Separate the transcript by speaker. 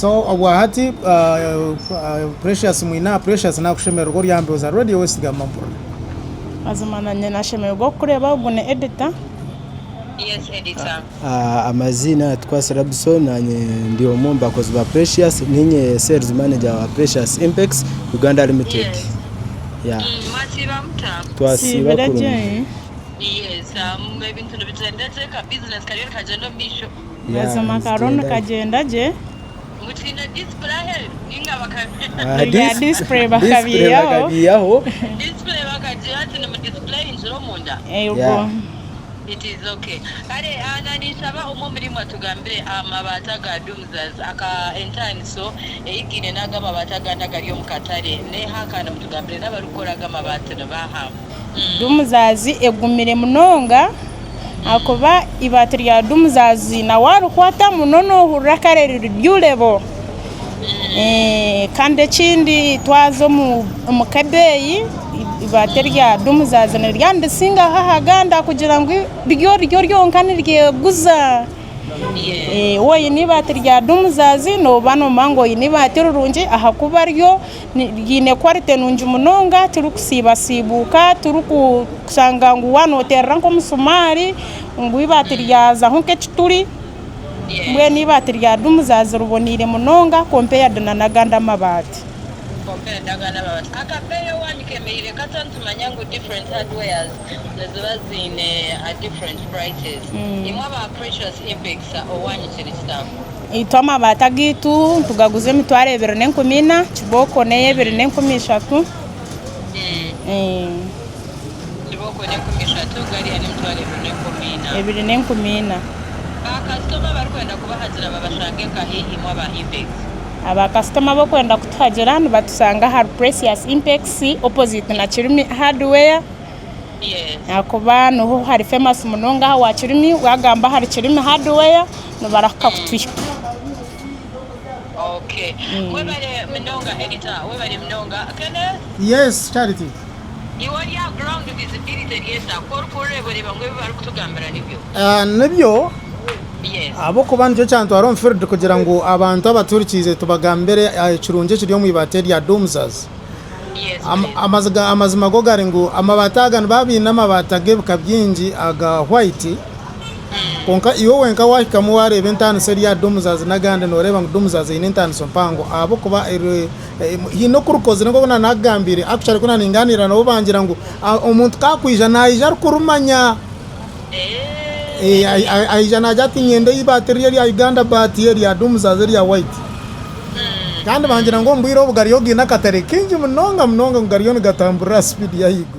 Speaker 1: So obwahati Precious mwine aha Precious nakushemererwa ori aha mbeho za Radio West gamba mpurire.
Speaker 2: Mazima nanye nashemererwa okukureeba ogu ni editor.
Speaker 3: Yes editor.
Speaker 4: Amaziina Tukwase Rabson nanye ndi omwe omu bakozi ba Precious ninye sales manager wa Precious Impex Uganda Limited.
Speaker 3: Yes.
Speaker 4: Yeah.
Speaker 3: Mwasiiba muta?
Speaker 4: Twasiiba
Speaker 2: Siibire
Speaker 4: kurungi.
Speaker 2: gye.
Speaker 3: Yes, ebintu nibigyenda gye ka business kariyo nikagyenda omu maisho.
Speaker 4: Yeah,
Speaker 2: Mazima kariho
Speaker 4: nizigyenda gye.
Speaker 2: nikagyenda gye.
Speaker 3: Mutiine display aheeru ninga baka
Speaker 4: Ah,
Speaker 2: Ebya
Speaker 4: dis-
Speaker 2: display
Speaker 4: display
Speaker 2: bakabiihaho.
Speaker 4: bakabiihaho.
Speaker 3: display bakagira ati nimu displayingira omunda.
Speaker 2: Ego.
Speaker 4: Yeah.
Speaker 3: It is ok. Kare na ninshaba omwe omuri imwe atugambire aha mabaati aga Dumzas aka entaaniso ei gaine n'aga amabaati agandi agari omu katare n'eha kandi mutugambire n'abarikukora aga amabaati ni baaha.
Speaker 2: Dumzas egumire munonga ahakuba eibaati rya Dumzas na warikwata muno nohurira kare riri durable Kandi ekindi twaza omu kabeeyi eibaati erya Dumuzaazi niryo nirisingaho aha gandi ahakugira ngu ryo ryo ryonka niryeguza. Waaba oine eibaati rya Dumuzaazi nooba noomanya ngu oine eibaati rirungi ahakuba ryo riine kwarite nungi munonga tirikusiibasiibuka, torikushanga ngu waaba nooteerera nk'omusumaari ngu eibaati ryazaho nk'ekituri. Mbwenu eibaati rya Dumuzazi riboneire munonga compared na n'agandi amabaati.
Speaker 3: Compared n'agandi amabaati. Akabeeyi owaanyu kemereire kata nitumanya ngu different hardwares niziba ziine different prices. Imwe aba Precious Impex owaanyu kiri kita?
Speaker 2: Itwe amabaati agaitu nitugaguza emitwaro ebiri n'enkumi ina, kibooko n'ey'ebiri n'enkumi ishatu.
Speaker 3: Kibooko n'enkumi ishatu, gariya n'emitwaro ebiri n'enkumi ina.
Speaker 2: Ebiri n'enkumi ina.
Speaker 3: Baakasitoma abarikwenda kubahagira babashange nkahi imwe aba Impex?
Speaker 2: Abakasitoma abarikwenda kutuhagira nibatusanga ahari Precious Impex opposite na Kirimi Hardware ahakuba niho hari famous munonga aha wa Kirimi, waagamba ahari Kirimi Hardware nibarahuka kutuhika.
Speaker 3: Okay. Webare munonga editor, webare munonga. Kenneth?
Speaker 1: Yes Charity.
Speaker 3: Iwe ori aha ground visibility eri eta? Ku orikureeba oreeba ngu ebi barikutugambira nibyo?
Speaker 1: Nibyo
Speaker 3: Yes.
Speaker 1: ahabw'okuba nikyo kyantwara omu field kugira ngu abantu abatuhurikiize tubagambire ekirungi ekiri omu ibaati erya Doomsers.
Speaker 3: Yes
Speaker 1: Am-
Speaker 3: please.
Speaker 1: amaziga amazima go gari ngu amabaati aga nibaba baine amabaati ag'ebika bingi aga white Kwonka iwe wenka waahikamu waareeba entaaniso eri aha Doomsers n'agandi nooreeba ngu Doomsers eine entaaniso mpango ahabw'okuba haine oku rukozire nk'oku naanakugambiire actually ku naaningaaniira nabo bangira ngu omuntu ku akwija naija arikurumanya. Aija naagira ati niinyenda eibaati riri erya Uganda but erya Doomsers erya white. Kandi bangira ngu omu bwire obu gariyo gaine akatare kaingi munonga munonga ngu gariyo nigatamburira aha sipiidi y'ahaiguru.